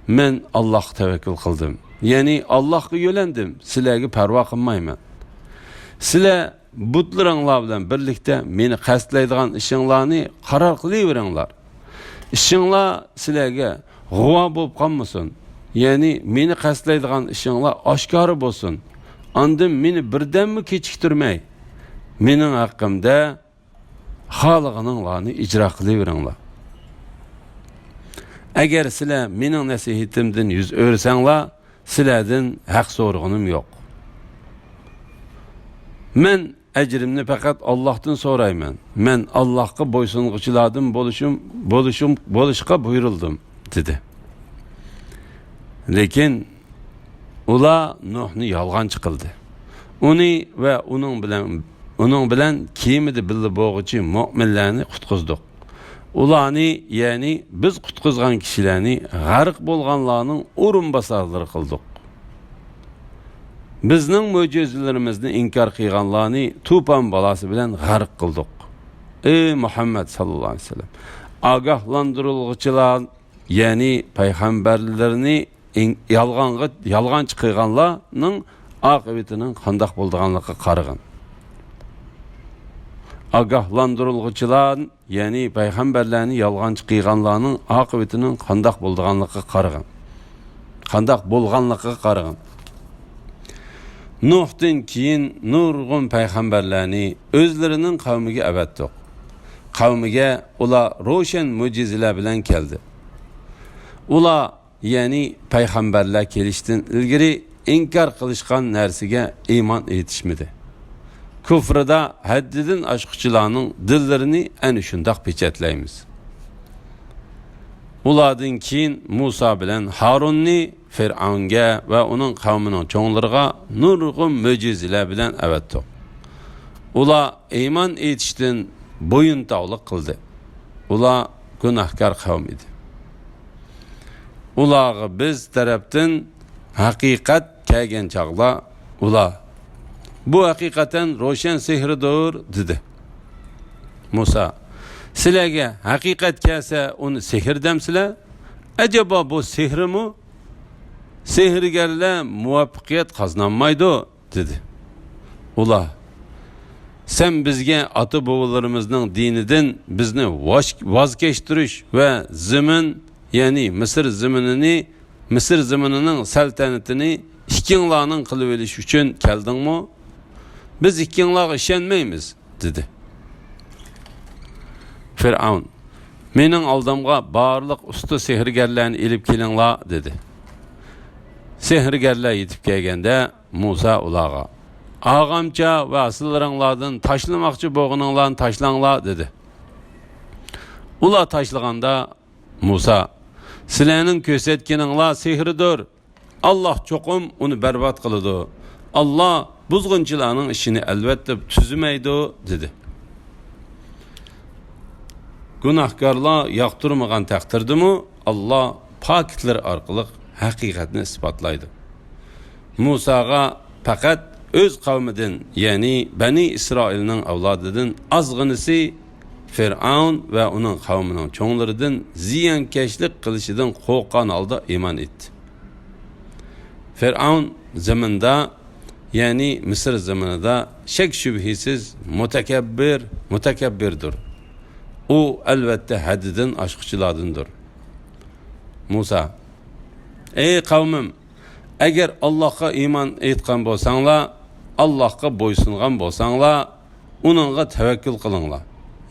مەن ئاللاھقا تەۋەككۈل قىلدىم. يەنى ئاللاھقا يۆلەندىم، سىلەرگە پەرۋا قىلمايمەن. سىلەر بۇتلىرىڭلار بىلەن بىرلىكتە مېنى قەستلەيدىغان ئىشىڭلارنى قارار قىلىۋېرىڭلار. ئىشىڭلار سىلەرگە غۇۋا بولۇپ قالمىسۇن. يەنى مېنى قەستلەيدىغان ئىشىڭلار ئاشكارا بولسۇن. ئاندىن مېنى بىردەممۇ كېچىكتۈرمەي، مېنىڭ ھەققىمدە خالىغىنىڭلارنى ئىجرا قىلىۋېرىڭلار. ئەگەر سىلەر مېنىڭ نەسىھىتىمدىن يۈز ئۆرۈسەڭلار، سىلەردىن ھەق سورىغىنىم يوق. مەن ئەجرىمنى پەقەت ئاللاھتىن سورايمەن. مەن ئاللاھقا بويسۇنغۇچىلاردىن بولۇشۇم، بولۇشۇم، بولۇشقا بۇيرۇلدۇم، دېدى. لېكىن ئۇلار نۇھنى يالغانچى قىلدى. ئۇنى ۋە ئۇنىڭ بىلەن، ئۇنىڭ بىلەن كېمىدە بىللە بولغۇچى مۆمىنلەرنى قۇتقۇزدۇق. ئۇلارنى، يەنى بىز قۇتقۇزغان كىشىلەرنى غەرق بولغانلارنىڭ ئورۇنباسارلىرى قىلدۇق. بىزنىڭ مۆجىزىلىرىمىزنى ئىنكار قىلغانلارنى توپان بالاسى بىلەن غەرق قىلدۇق. ئەي مۇھەممەد ساللاللاھۇ ئەلەيھى ۋەسەللەم، ئاگاھلاندۇرۇلغۇچىلار، يەنى پەيغەمبەرلىرىنى ئىن-، يالغانغا، يالغانچى قىلغانلارنىڭ ئاقىۋىتىنىڭ قانداق بولىدىغانلىقىغا قارىغىن. ئاگاھلاندۇرۇلغۇچىلار، يەنى پەيغەمبەرلەرنى يالغانچى قىلغانلارنىڭ ئاقىۋىتىنىڭ قانداق بولىدىغانلىقىغا قارىغىن. قانداق بولغانلىقىغا قارىغىن. نۇھتىن كېيىن نۇرغۇن پەيغەمبەرلەرنى ئۆزلىرىنىڭ قەۋمىگە ئەۋەتتۇق. قەۋمىگە ئۇلار روشەن مۆجىزىلەر بىلەن كەلدى. ئۇلار، يەنى پەيغەمبەرلەر كېلىشتىن ئىلگىرى ئىنكار قىلىشقان نەرسىگە ئىمان ئېيتىشمىدى. كۇفرىدا ھەددىدىن ئاشقۇچىلارنىڭ دىللىرىنى ئەنە شۇنداق پېچەتلەيمىز. ئۇلاردىن كېيىن مۇسا بىلەن ھارۇننى فىرئەۋنگە ۋە ئۇنىڭ قەۋمىنىڭ چوڭلىرىغا نۇرغۇن مۆجىزىلەر بىلەن ئەۋەتتۇق. ئۇلار ئىمان ئېيتىشتىن بويۇنتاۋلىق قىلدى. ئۇلار گۇناھكار قەۋم ئىدى. ئۇلارغا بىز تەرەپتىن ھەقىقەت كەلگەن چاغدا ئۇلار، «بۇ ھەقىقەتەن روشەن سېھىردۇر» دېدى. مۇسا، «سىلەرگە ھەقىقەت كەلسە ئۇنى سېھىر دەمسىلەر؟ ئەجەبا بۇ سېھىرمۇ؟ سېھىرگەرلەر مۇۋەپپەقىيەت قازىنالمايدۇ» دېدى. ئۇلار، «سەن بىزگە ئاتا-بوۋىلىرىمىزنىڭ دىنىدىن بىزنى ۋاش-، ۋاز كەچتۈرۈش ۋە زېمىن، يەنى مىسىر زېمىنىنى، مىسىر زېمىنىنىڭ سەلتەنىتىنى ئىككىڭلارنىڭ قىلىۋېلىش ئۈچۈن كەلدىڭمۇ؟ بىز ئىككىڭلارغا ئىشەنمەيمىز» دېدى. فىرئەۋن، «مېنىڭ ئالدىمغا بارلىق ئۇستا سېھىرگەرلەرنى ئېلىپ كېلىڭلار» دېدى. سېھىرگەرلەر يېتىپ كەلگەندە، مۇسا ئۇلارغا، «ئاغامچا ۋە ئاسىلىرىڭلاردىن تاشلىماقچى بولغىنىڭلارنى تاشلاڭلار» دېدى. ئۇلار تاشلىغاندا، مۇسا، «سىلەرنىڭ كۆرسەتكىنىڭلار سېھىردۇر. ئاللا چوقۇم ئۇنى بەربات قىلىدۇ. ئاللا بۇزغۇنچىلارنىڭ ئىشىنى ئەلۋەتتە تۈزىمەيدۇ» دېدى. گۇناھكارلار ياقتۇرمىغان تەقدىردىمۇ، ئاللا پاكىتلىرى ئارقىلىق ھەقىقەتنى ئىسپاتلايدۇ. مۇساغا پەقەت ئۆز قەۋمىدىن، يەنى بەنى ئىسرائىلنىڭ ئەۋلادىدىن ئازغىنىسى فىرئەۋن ۋە ئۇنىڭ قەۋمىنىڭ چوڭلىرىدىن زىيانكەشلىك قىلىشىدىن قورققان ھالدا ئىمان ئېيتتى. فىرئەۋن زېمىندا، يەنى مىسىر زېمىنىدا شەك-شۈبھىسىز مۇتەكەببىر، مۇتەكەببىردۇر. ئۇ ئەلۋەتتە ھەددىدىن ئاشقۇچىلاردىندۇر. مۇسا، ئەي قەۋمىم، ئەگەر ئاللاھقا ئىمان ئېيتقان بولساڭلار، ئاللاھقا بويسۇنغان بولساڭلار، ئۇنىڭغا تەۋەككۈل قىلىڭلار.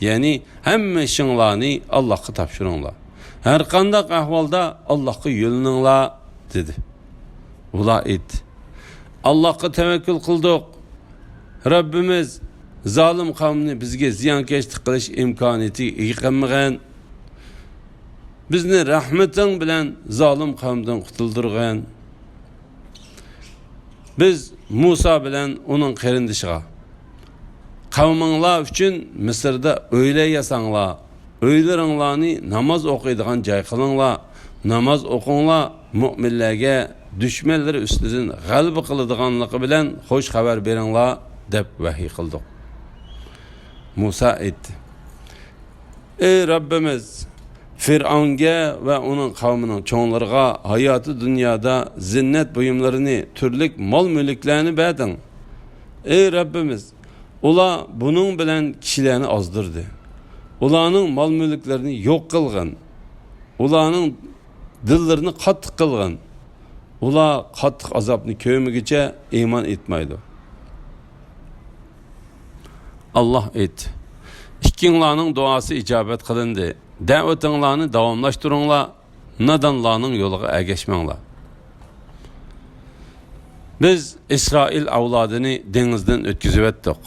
يەنى ھەممە ئىشىڭلارنى ئاللاھقا تاپشۇرۇڭلار. ھەرقانداق ئەھۋالدا ئاللاھقا يۆلىنىڭلار، دېدى. ئۇلار ئېيتتى، ئاللاھقا تەۋەككۈل قىلدۇق. رەببىمىز زالىم قەۋمنى بىزگە زىيانكەشلىك قىلىش ئىمكانىيىتىگە ئىگە قىلمىغىن. بىزنى رەھمىتىڭ بىلەن زالىم قەۋمدىن قۇتۇلدۇرغىن. بىز مۇسا بىلەن ئۇنىڭ قېرىندىشىغا، قەۋمىڭلار ئۈچۈن مىسىردا ئۆيلەر ياساڭلار، ئۆيلىرىڭلارنى ناماز ئوقۇيدىغان جاي قىلىڭلار، ناماز ئوقۇڭلار، مۆمىنلەرگە دۈشمەنلىرى ئۈستىدىن غەلىبە قىلىدىغانلىقى بىلەن خۇش خەۋەر بېرىڭلار، دەپ ۋەھىي قىلدۇق. مۇسا ئېيتتى، ئەي رەببىمىز، فىرئەۋنگە ۋە ئۇنىڭ قەۋمىنىڭ چوڭلىرىغا ھاياتى دۇنيادا زىننەت بۇيۇملىرىنى، تۈرلۈك مال-مۈلۈكلەرنى بەردىڭ. ئەي رەببىمىز، ئۇلار بۇنىڭ بىلەن كىشىلەرنى ئازدۇردى. ئۇلارنىڭ مال-مۈلۈكلىرىنى يوق قىلغىن. ئۇلارنىڭ دىللىرىنى قاتتىق قىلغىن. ئۇلار قاتتىق ئازابنى كۆرمىگۈچە ئىمان ئېيتمايدۇ. ئاللاھ ئېيتتى: ئىككىڭلارنىڭ دۇئاسى ئىجابەت قىلىندى. دەۋىتىڭلارنى داۋاملاشتۇرۇڭلار، نادانلارنىڭ يولىغا ئەگەشمەڭلار. بىز ئىسرائىل ئەۋلادىنى دېڭىزدىن ئۆتكۈزۈۋەتتۇق.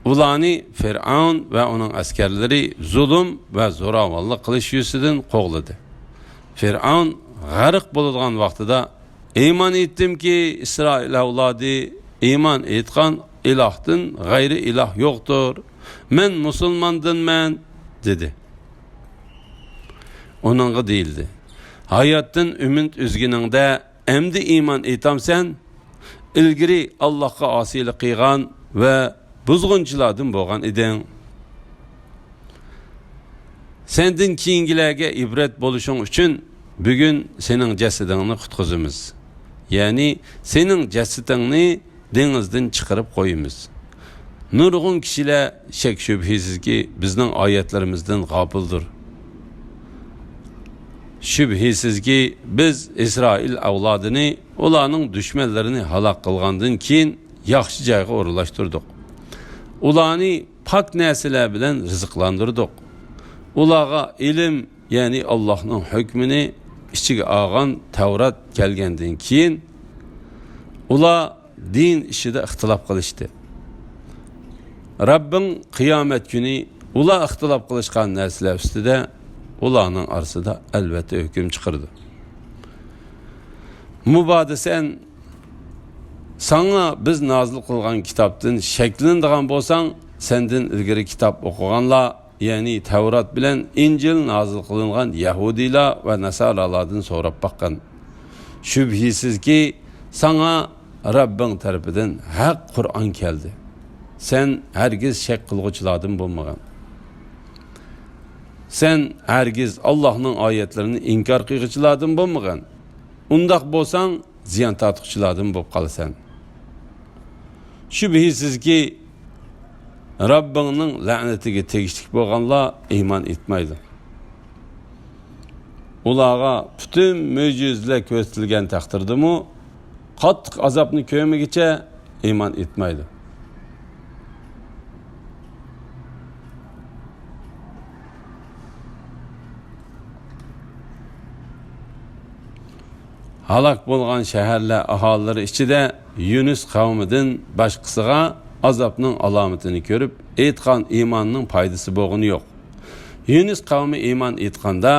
ئۇلارنى فىرئەۋن ۋە ئۇنىڭ ئەسكەرلىرى زۇلۇم ۋە زوراۋانلىق قىلىش يۈزىسىدىن قوغلىدى. فىرئەۋن غەرق بولىدىغان ۋاقتىدا، ئىمان ئېيتتىمكى، ئىسرائىل ئەۋلادى، ئىمان ئېيتقان ئىلاھتىن غەيرىي ئىلاھ يوقتۇر. مەن مۇسۇلماندىنمەن، دېدى. ئۇنىڭغا دېيىلدى: ھاياتتىن ئۈمىد ئۈزگىنىڭدە ئەمدى ئىمان ئېيتامسەن؟ ئىلگىرى ئاللاھقا ئاسىيلىق قىلغان ۋە بۇزغۇنچىلاردىن بولغان ئىدىڭ. سەندىن كېيىنكىلەرگە ئىبرەت بولۇشۇڭ ئۈچۈن بۈگۈن سېنىڭ جەسىتىڭنى قۇتقۇزىمىز. يەنى سېنىڭ جەسىتىڭنى دېڭىزدىن چىقىرىپ قويىمىز. نۇرغۇن كىشىلەر شەك-شۈبھىسىزكى بىزنىڭ ئايەتلىرىمىزدىن غاپىلدۇر. شۈبھىسىزكى بىز ئىسرائىل ئەۋلادىنى ئۇلارنىڭ دۈشمەنلىرىنى ھالاك قىلغاندىن كېيىن ياخشى جايغا ئورۇنلاشتۇردۇق. ئۇلارنى پاك نەرسىلەر بىلەن رىزىقلاندۇردۇق. ئۇلارغا ئىلىم، يەنى ئاللاھنىڭ ھۆكمىنى ئىچىگە ئالغان تەۋرات كەلگەندىن كېيىن، ئۇلار دىن ئىشىدا ئىختىلاپ قىلىشتى. رەببىڭ قىيامەت كۈنى ئۇلار ئىختىلاپ قىلىشقان نەرسىلەر ئۈستىدە ئۇلارنىڭ ئارىسىدا ئەلۋەتتە ھۆكۈم چىقىرىدۇ. مۇبادا سەن ساڭا بىز نازىل قىلغان كىتابتىن شەكلىنىدىغان بولساڭ، سەندىن ئىلگىرى كىتاب ئوقۇغانلار، يەنى تەۋرات بىلەن ئىنجىل نازىل قىلىنغان يەھۇدىيلار ۋە ناسارالاردىن سوراپ باققىن. شۈبھىسىزكى، ساڭا رەببىڭ تەرىپىدىن ھەق قۇرئان كەلدى. سەن ھەرگىز شەك قىلغۇچىلاردىن بولمىغىن. سەن ھەرگىز ئاللاھنىڭ ئايەتلىرىنى ئىنكار قىلغۇچىلاردىن بولمىغىن. ئۇنداق بولساڭ، زىيان تارتقۇچىلاردىن بولۇپ قالىسەن. شۈبھىسىزكى، رەببىڭنىڭ لەنىتىگە تېگىشلىك بولغانلار ئىمان ئېيتمايدۇ. ئۇلارغا پۈتۈن مۆجىزىلەر كۆرسىتىلگەن تەقدىردىمۇ، قاتتىق ئازابنى كۆرمىگۈچە ئىمان ئېيتمايدۇ. ھالاك بولغان شەھەرلەر ئاھالىلىرى ئىچىدە يۇنۇس قەۋمىدىن باشقىسىغا ئازابنىڭ ئالامىتىنى كۆرۈپ، ئېيتقان ئىماننىڭ پايدىسى بولغىنى يوق. يۇنۇس قەۋمى ئىمان ئېيتقاندا،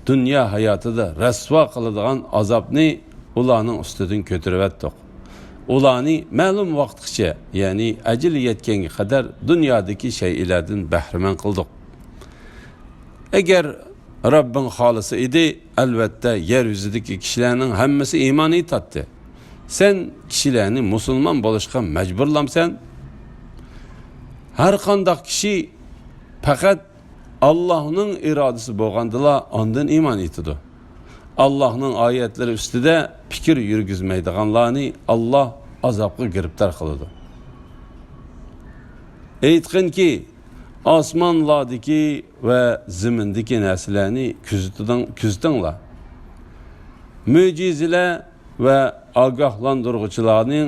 دۇنيا ھاياتىدا رەسۋا قىلىدىغان ئازابنى ئۇلارنىڭ ئۈستىدىن كۆتۈرۈۋەتتۇق. ئۇلارنى مەلۇم ۋاقىتقىچە، يەنى ئەجىلى يەتكەنگە قەدەر دۇنيادىكى شەيئىلەردىن بەھرىمەن قىلدۇق. ئەگەر رەببىڭ خالىسا ئىدى، ئەلۋەتتە يەر يۈزىدىكى كىشىلەرنىڭ ھەممىسى ئىمان ئېيتاتتى. سەن كىشىلەرنى مۇسۇلمان بولۇشقا مەجبۇرلامسەن؟ ھەر قانداق كىشى پەقەت ئاللاھنىڭ ئىرادىسى بولغاندىلا ئاندىن ئىمان ئېيتىدۇ. ئاللاھنىڭ ئايەتلىرى ئۈستىدە پىكىر يۈرگۈزمەيدىغانلارنى ئاللاھ ئازابقا گىرىپتار قىلىدۇ. ئېيتقىنكى، ئاسمانلاردىكى ۋە زېمىندىكى نەرسىلەرنى كۆزىتىدىڭ-، كۆزىتىڭلار. مۆجىزىلەر ۋە ئاگاھلاندۇرغۇچىلارنىڭ،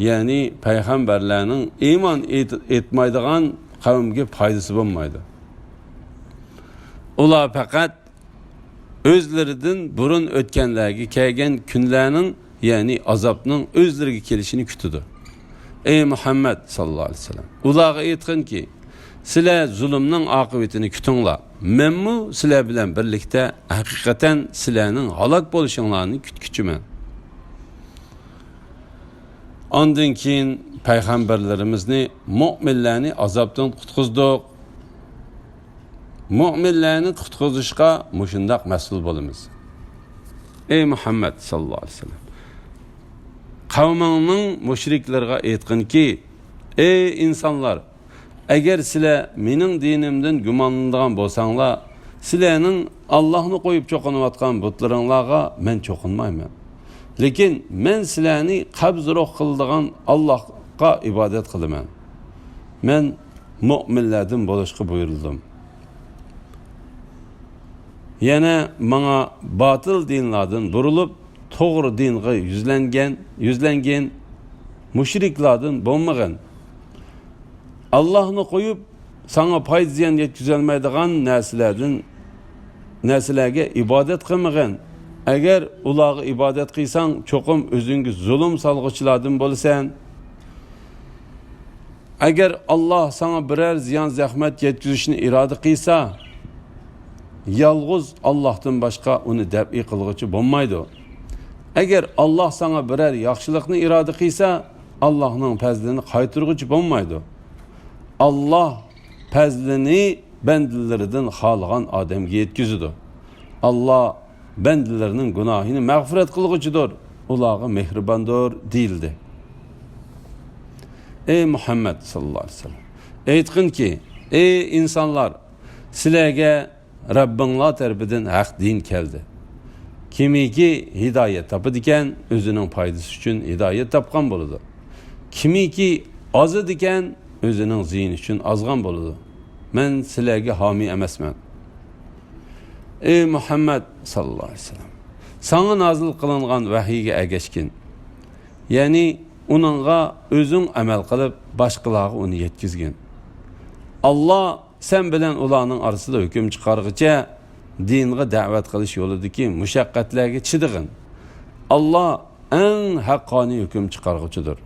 يەنى پەيغەمبەرلەرنىڭ ئىمان ئېيت-، ئېيتمايدىغان قەۋمگە پايدىسى بولمايدۇ. ئۇلار پەقەت ئۆزلىرىدىن بۇرۇن ئۆتكەنلەرگە كەلگەن كۈنلەرنىڭ، يەنى ئازابنىڭ ئۆزلىرىگە كېلىشىنى كۈتىدۇ. ئەي مۇھەممەد ساللاللاھۇ ئەلەيھى ۋەسەللەم، ئۇلارغا ئېيتقىنكى، سىلەر زۇلۇمنىڭ ئاقىۋىتىنى كۈتۈڭلار. مەنمۇ سىلەر بىلەن بىرلىكتە ھەقىقەتەن سىلەرنىڭ ھالاك بولۇشۇڭلارنى كۈتكۈچىمەن. ئاندىن كېيىن پەيغەمبەرلىرىمىزنى مۆمىنلەرنى ئازابتىن قۇتقۇزدۇق. مۆمىنلەرنى قۇتقۇزۇشقا مۇشۇنداق مەسئۇل بولىمىز. ئەي مۇھەممەد ساللاللاھۇ ئەلەيھى ۋەسەللەم، قەۋمىڭنىڭ مۇشرىكلىرىغا ئېيتقىنكى، ئەي ئىنسانلار، ئەگەر سىلەر مېنىڭ دىنىمدىن گۇمانلىنىدىغان بولساڭلار، سىلەرنىڭ ئاللاھنى قويۇپ چوقۇنۇۋاتقان بۇتلىرىڭلارغا مەن چوقۇنمايمەن. لېكىن مەن سىلەرنى قەبزى روھ قىلىدىغان ئاللاھقا ئىبادەت قىلىمەن. مەن مۆمىنلەردىن بولۇشقا بۇيرۇلدۇم. يەنە ماڭا باتىل دىنلاردىن بۇرۇلۇپ، توغرا دىنغا يۈزلەنگەن، يۈزلەنگىن مۇشرىكلاردىن بولمىغىن. ئاللاھنى قويۇپ، ساڭا پايدا زىيان يەتكۈزەلمەيدىغان نەرسىلەردىن، نەرسىلەرگە ئىبادەت قىلمىغىن. ئەگەر ئۇلارغا ئىبادەت قىلساڭ، چوقۇم ئۆزۈڭگە زۇلۇم سالغۇچىلاردىن بولىسەن. ئەگەر ئاللاھ ساڭا بىرەر زىيان-زەخمەت يەتكۈزۈشنى ئىرادە قىلسا، يالغۇز ئاللاھتىن باشقا ئۇنى دەپئى قىلغۇچى بولمايدۇ. ئەگەر ئاللاھ ساڭا بىرەر ياخشىلىقنى ئىرادە قىلسا، ئاللاھنىڭ پەزلىنى قايتۇرغۇچى بولمايدۇ. ئاللاھ پەزلىنى بەندىلىرىدىن خالىغان ئادەمگە يەتكۈزىدۇ. ئاللاھ بەندىلىرىنىڭ گۇناھىنى مەغپىرەت قىلغۇچىدۇر، ئۇلارغا مېھرىباندۇر، دېيىلدى. ئەي مۇھەممەد ساللاللاھۇ ئەلەيھى ۋەسەللەم، ئېيتقىنكى، ئەي ئىنسانلار، سىلەرگە رەببىڭلار تەرىپىدىن ھەق دىن كەلدى. كىمكى ھىدايەت تاپىدىكەن، ئۆزىنىڭ پايدىسى ئۈچۈن ھىدايەت تاپقان بولىدۇ. كىمكى ئازىدىكەن، ئۆزىنىڭ زىيىنى ئۈچۈن ئازغان بولىدۇ. مەن سىلەرگە ھامىي ئەمەسمەن. ئەي مۇھەممەد ساللاللاھۇ ئەلەيھى ۋەسەللەم، ساڭا نازىل قىلىنغان ۋەھىيگە ئەگەشكىن. يەنى ئۇنىڭغا ئۆزۈڭ ئەمەل قىلىپ، باشقىلارغا ئۇنى يەتكۈزگىن. ئاللاھ سەن بىلەن ئۇلارنىڭ ئارىسىدا ھۆكۈم چىقارغىچە دىنغا دەۋەت قىلىش يولىدىكى مۇشەققەتلەرگە چىدىغىن. ئاللاھ ئەڭ ھەققانىي ھۆكۈم چىقارغۇچىدۇر.